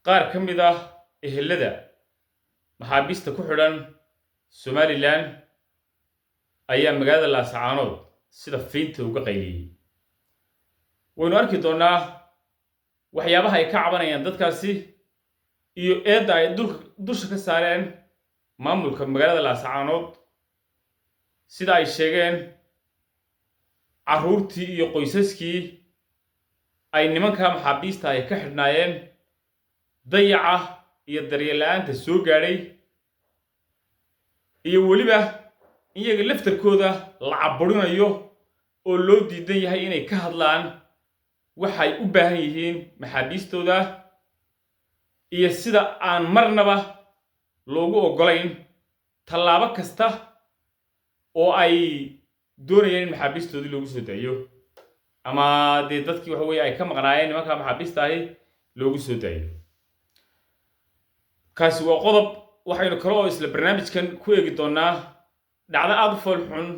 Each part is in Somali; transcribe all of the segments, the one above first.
Qaar ka mid ah ehelada maxaabiista ku xidhan Somalilan ayaa magaalada Laascaanood sida fiinta uga qayliyey. Waynu arki doonnaa waxyaabaha ay ka cabanayaan dadkaasi iyo eedda ay dusha ka saareen maamulka magaalada Laascaanood. Sida ay sheegeen, carruurtii iyo qoysaskii ay nimanka maxaabiista ay ka xidhnaayeen dayaca iyo daryeel la'aanta soo gaadhay, iyo weliba iyaga laftarkooda la caburinayo oo loo diidan yahay inay ka hadlaan waxay u baahan yihiin maxaabiistooda, iyo sida aan marnaba loogu oggolayn tallaabo kasta oo ay doonayeen in maxaabiistoodii loogu soo daayo, ama dee dadkii waxa weeye ay ka maqnaayeen nimanka maxaabiista ahi loogu soo daayo. Kaasi waa qodob. Waxaynu kale oo isla barnaamijkan ku eegi doonnaa dhacdo aada u fool xun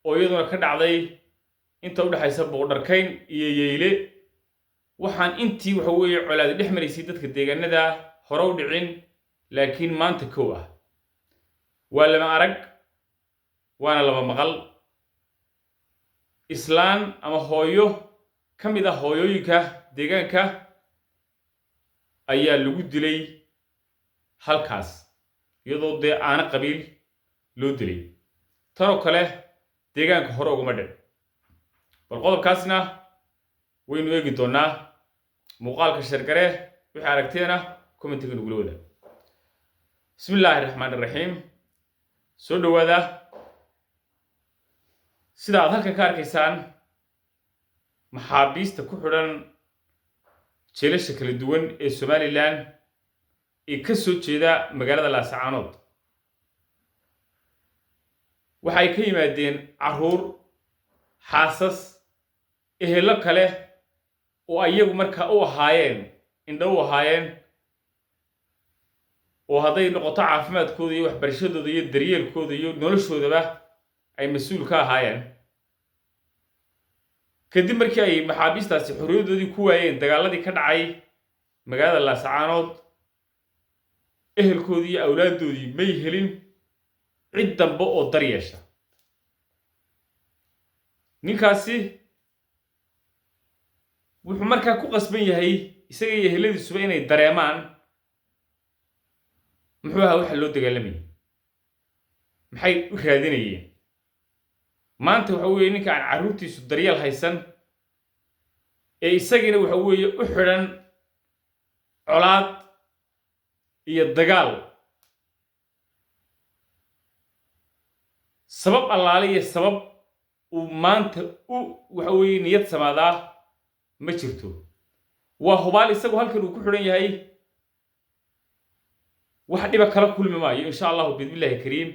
oo iyaduna ka dhacday inta u dhexaysa Boqdharkayn iyo Yeyle. Waxaan intii waxa weeye colaadi dhex maraysay dadka deegaanada hore u dhicin, laakiin maanta kow ah. Waa lama arag waana lama maqal. Islaan ama hooyo ka mid ah hooyooyinka deegaanka ayaa lagu dilay halkaas, iyadoo dee aana qabiil loo dilay. Tanoo kale deegaanka hore uguma dhic. Bal qodobkaasna waynu eegi doonnaa. Muuqaalka share garee, wixii aragteena commentiga nagula wadaag. Bismi illaahi raxmaan iraxiim. Soo dhowaada. Sida aad halkan ka arkaysaan, maxaabiista ku xidhan jeelasha kala duwan ee Somalilan ee ka soo jeeda magaalada Laascaanood waxay ka yimaadeen carruur, xaasas, ehelo kale oo ayagu markaa u ahaayeen indho u ahaayeen, oo hadday noqoto caafimaadkooda iyo waxbarashadooda iyo daryeelkooda iyo noloshoodaba ay mas-uul ka ahaayeen. Kadib markii ay maxaabiistaasi xorriyaddoodii ku waayeen dagaaladii ka dhacay magaalada Laascaanood, ehelkoodii iyo awlaaddoodii may helin cid dambe oo dar yeesha. Ninkaasi wuxuu markaa ku qasban yahay, isaga iyo eheladiisuba, inay dareemaan muxuu ahaa waxa loo dagaalamayay, maxay u raadinayeen. Maanta waxa weeye ninka aan carruurtiisu daryeel haysan ee isagiina waxa weeye u xidhan colaad iyo dagaal, sabab allaale iyo sabab uu maanta u waxa weeye niyad samaadaa ma jirto. Waa hubaal isagu halkan uu ku xidhan yahay wax dhiba kala kulmi maayo, insha Allahu biidnillahi kariim,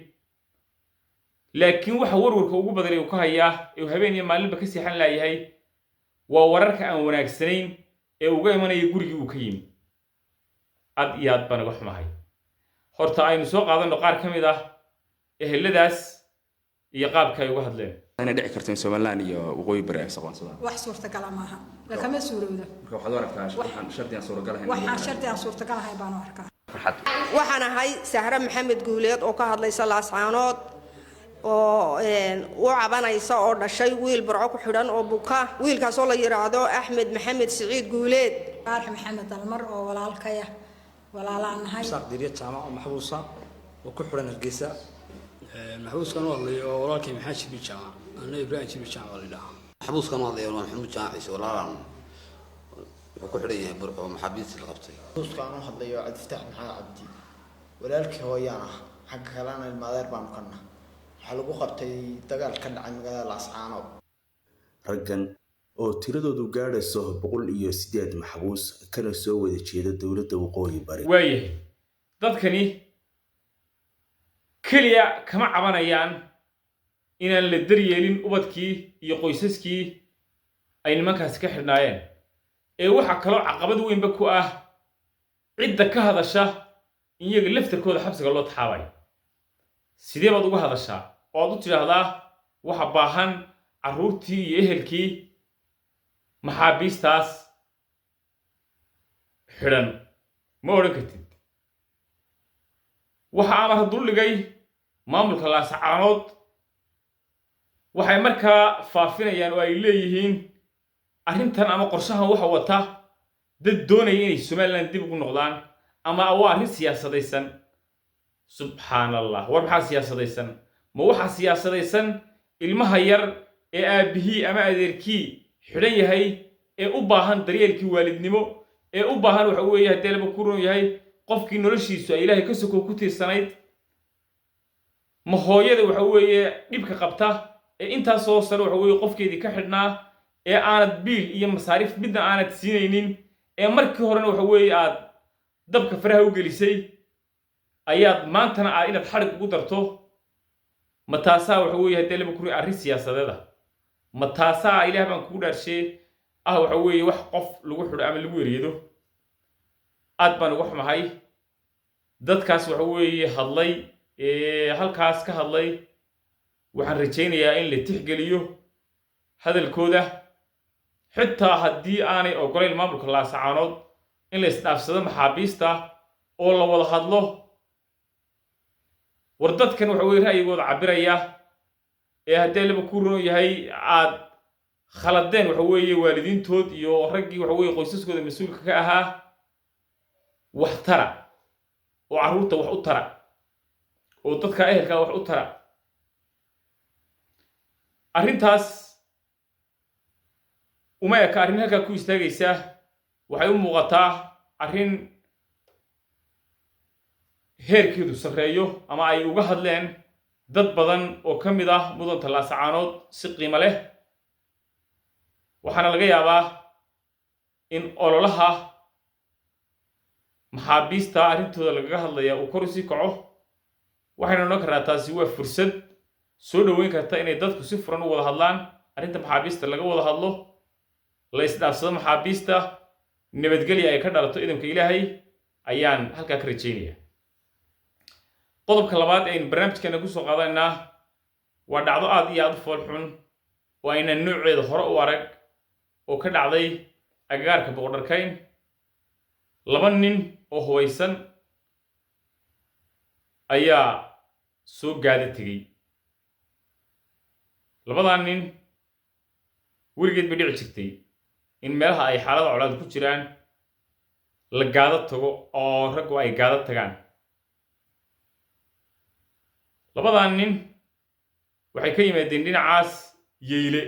laakiin waxa warwarka ugu badan uu ka hayaa ee uu habeen iyo maalinba ka seexan laayahay waa wararka aan wanaagsanayn ee uga imanaya gurigii uu ka yimi. Ad iyo aad baan uga xumahay. Horta aynu soo qaadanno qaar ka mid ah eheladaas iyo qaabka ay uga hadleen. Inay dhici karto in Somaliland iyo Waqooyi Bari ay isaqoonsadaan? Wax suurtagala maaha, lakama suurowda. Marka waxaad u aragtaa waxaan shardi aan suuragal ahayn? Waxaan shardi aan suurtagal ahayn baan u arkaa. Farxad. Waxaan ahay Sahre Maxamed Guuleed oo ka hadlaysa Laascaanood oo u cabanaysa oo dhashay wiil Burco ku xidhan oo buka, wiilkaasoo la yidhaahdo Axmed Maxamed Siciid Guuleed. Faarax Maxamed Dalmar oo walaalkaya, walaalaan nahay. Saaq Diriya Jaamac oo maxbuusa oo ku xidhan Hargeysa. Maxbuuskan u hadlay oo walaalkay Maxamed Jibriil Jaamac, anna Ibraahim Jibriil Jaamac waa la yidhahaa. Maxbuuskan u hadlaya waa Maxamuud Jaamac Ciise, walaalaan, wuxuu ku xidhan yahay Burco, maxaabiistii la qabtay. Maxbuuskaan u hadlayo Cabdifataax Maxamed Cabdi, walaalkii hooyaan ah, xagga kalena ilmaadeer baanu kana. Waxaa lagu qabtay dagaal ka dhacay magaalada Laascaanood. Raggan oo tiradoodu gaadhayso 108 maxbuus, kana soo wada jeeda dowladda Waqooyi Bari. Waayahay, dadkani keliya kama cabanayaan inaan la daryeelin ubadkii iyo qoysaskii ay nimankaasi ka xidhnaayeen, ee waxaa kaloo caqabad weynba ku ah cidda ka hadasha in iyaga laftarkooda xabsiga loo taxaabayo. Sidee baad uga hadashaa oo aad u tidhaahdaa waxa baahan carruurtii iyo ehelkii maxaabiistaas xidhan? Ma odhan kartid. Waxa amar duldhigay maamulka Laasacaanood. Waxay markaa faafinayaan oo ay leeyihiin arrintan ama qorshahan waxa wata dad doonaya inay Somaliland dib ugu noqdaan, ama waa arrin siyaasadaysan. Subxaan Allah, war maxaa siyaasadaysan? Ma waxaa siyaasadaysan ilmaha yar ee aabbihii ama adeerkii xidhan yahay, ee u baahan daryeelkii waalidnimo, ee u baahan, waxa weeye, haddii laba ku roon yahay, qofkii noloshiisu ay Ilaahay ka sokow ku tiirsanayd? Ma hooyada, waxa weeye, dhibka qabta ee intaasoo sano, waxa weeye, qofkeedii ka xidhnaa, ee aanad biil iyo masaariif midna aanad siinaynin, ee markii horena, waxa weeye, aad dabka faraha u gelisay, ayaad maantana aad inaad xadhig ugu darto? Ma taasaa, waxa weeye, haddii laba kuri, arrin siyaasadeed ah? Ma taasaa, Ilaah baan kugu dhaarshee, ah, waxa weeye, wax qof lagu xidho ama lagu eriyado? Aad baan uga xumahay dadkaas, waxa weeye, hadlay ee halkaas ka hadlay. Waxaan rajaynayaa in la tixgeliyo hadalkooda, xitaa haddii aanay ogolayn maamulka Laasacaanood in la isdhaafsado maxaabiista oo la wada hadlo. War dadkan, waxa weye, ra'yigooda cabbiraya ee haddii laba ku roon yahay aad khaladeen, waxa weeye, waalidiintood iyo raggii, waxa weeye, qoysaskooda mas-uulka ka ahaa, wax tara oo carruurta wax u tara oo dadka ehelkaa wax u tara. Arrintaas uma eka arrin halkaa ku istaagaysa. Waxay u muuqataa arrin heerkeedu sarreeyo ama ay uga hadleen dad badan oo ka mid ah mudanta Laasacaanood si qiimo leh. Waxaana laga yaabaa in ololaha maxaabiista arrintooda lagaga hadlaya uu kor usii kaco. Waxaynu odhan karnaa taasi waa fursad soo dhoweyn karta inay dadku si furan u wada hadlaan, arrinta maxaabiista laga wada hadlo, la isdhaafsado maxaabiista, nabadgelya ay ka dhalato. Idamka Ilaahay ayaan halkaa ka rajaynaya. Qodobka labaad ee aynu barnaamijkeena kusoo qaadanaynaa waa dhacdo aad iyo aad u fool xun oo aynan nooceeda hore u arag oo ka dhacday agagaarka Boqodharkayn. Laba nin oo hubaysan ayaa soo gaada tegey. Labadaa nin, weligeed bay dhici jirtay in meelaha ay xaalada colaad ku jiraan la gaado tago oo raggu ay gaado tagaan. Labadaa nin waxay ka yimaadeen dhinacaas Yeyle.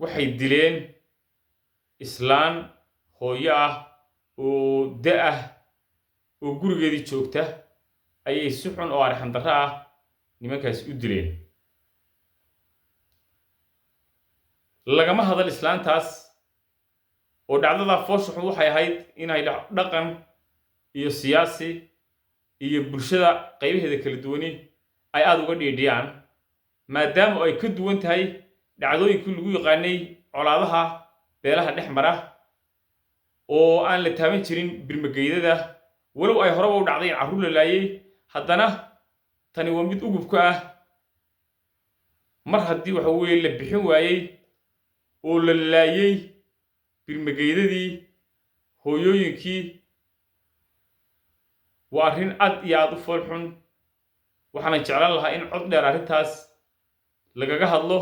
Waxay dileen islaan hooyo ah oo da ah oo gurigeedii joogta ayay si xun oo arxan darro ah nimankaasi u dileen. Lagama hadal islaantaas oo dhacdadaa foosha xun waxay ahayd inay dhaqan iyo siyaasi iyo bulshada qaybaheeda kala duwani ay aada uga dhiidhiyaan, maadaama ay ka duwan tahay dhacdooyinkii lagu yaqaanay colaadaha beelaha dhex mara oo aan la taaban jirin birmageydada. Walow ay horeba u dhacday in carruur la laayay, haddana tani waa mid ugubka ah. Mar haddii, waxa weeye, la bixin waayey oo la laayay birmageydadii, hooyooyinkii, waa arrin aad iyo aada u fool xun. Waxaana jeclaan lahaa in cod dheer arrintaas lagaga hadlo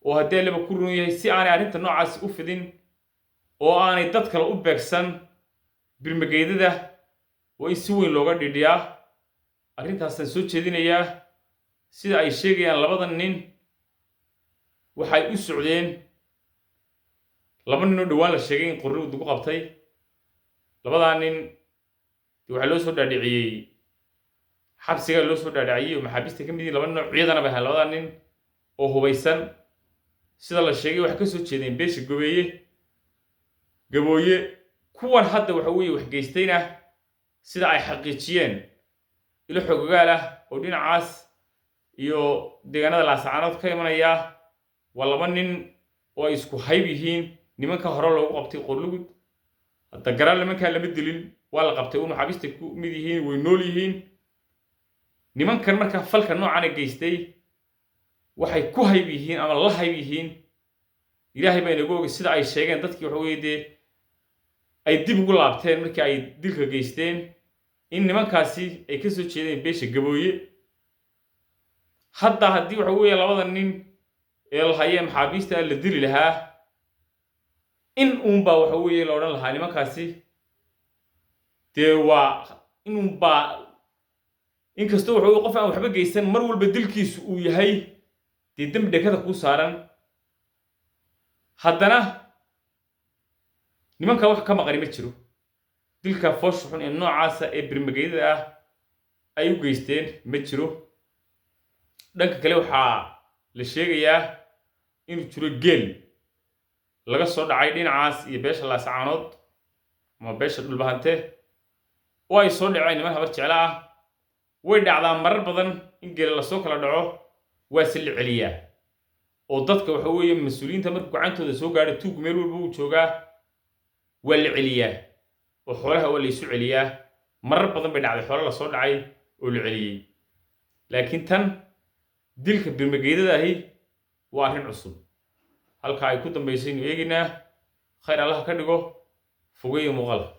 oo haddii laba ku run yahay, si aanay arrinta noocaasi u fidin oo aanay dad kale u beegsan birmageydada, waa in si weyn looga dhidhiyaa. Arrintaasaan soo jeedinayaa. Sida ay sheegayaan labadan nin, waxay u socdeen laba nin oo dhowaan la sheegay in qorri lagu qabtay. Labadaa nin waxaa loo soo dhaadhiciyey xabsiga, loo soo dhaadhiciyey oo maxaabiista ka mid yihiin. Laba nin oo ciidana bay ahaan, labadaa nin oo hubaysan. Sida la sheegay, waxay ka soo jeedeen beesha Gobeeye, Gabooye. Kuwan hadda, waxa weeye, wax geystayna, sida ay xaqiijiyeen ilo xogogaal ah oo dhinacaas iyo deegaanada Laasacaanood ka imanaya, waa laba nin oo ay isku hayb yihiin nimanka hore loogu qabtay Qorlugud. Hadda garaal nimankaa lama dilin, waa la qabtay un, maxaabiista ku mid yihiin, way nool yihiin nimankan. Markaa falka noocana geystay waxay ku hayb yihiin ama la hayb yihiin, Ilaahay baa inagu ogay, sida ay sheegeen dadkii, waxa weeye dee Ay dib ugu laabteen markii ay dilka geysteen in nimankaasi ay ka soo jeedeen beesha Gabooye. Hadda haddii waxa weeye labada nin ee la hayee maxaabiista la dili lahaa, in uunbaa waxa weeye la odhan lahaa nimankaasi dee waa in uunbaa, inkastoo waxa weye qof aan waxba geysan mar walba dilkiisu uu yahay dee dembi dhekada kuu saaran, haddana nimanka wax ka maqani ma jiro. Dilka foosha xun ee noocaasa ee birmageydada ah ay u geysteen ma jiro. Dhanka kale, waxaa la sheegayaa inuu jiro geel laga soo dhacay dhinacaas iyo beesha Laascaanood ama beesha Dhulbahante oo ay soo dhaceen niman Habar Jeclo ah. Way dhacdaa marar badan in geela lasoo kala dhaco, waa se la celiyaa oo dadka waxa weeye mas-uuliyiinta markuu gacantooda soo gaadho, tuug meel walba uu joogaa, waa la celiyaa oo xoolaha waa la isu celiyaa. Marar badan bay dhacday xoolo lasoo dhacay oo la celiyey, laakiin tan dilka birmageydada ahi waa arrin cusub. Halka ay ku dambaysaynu eegaynaa. Khayr Allaha ka dhigo. Fogeeya muuqaalka.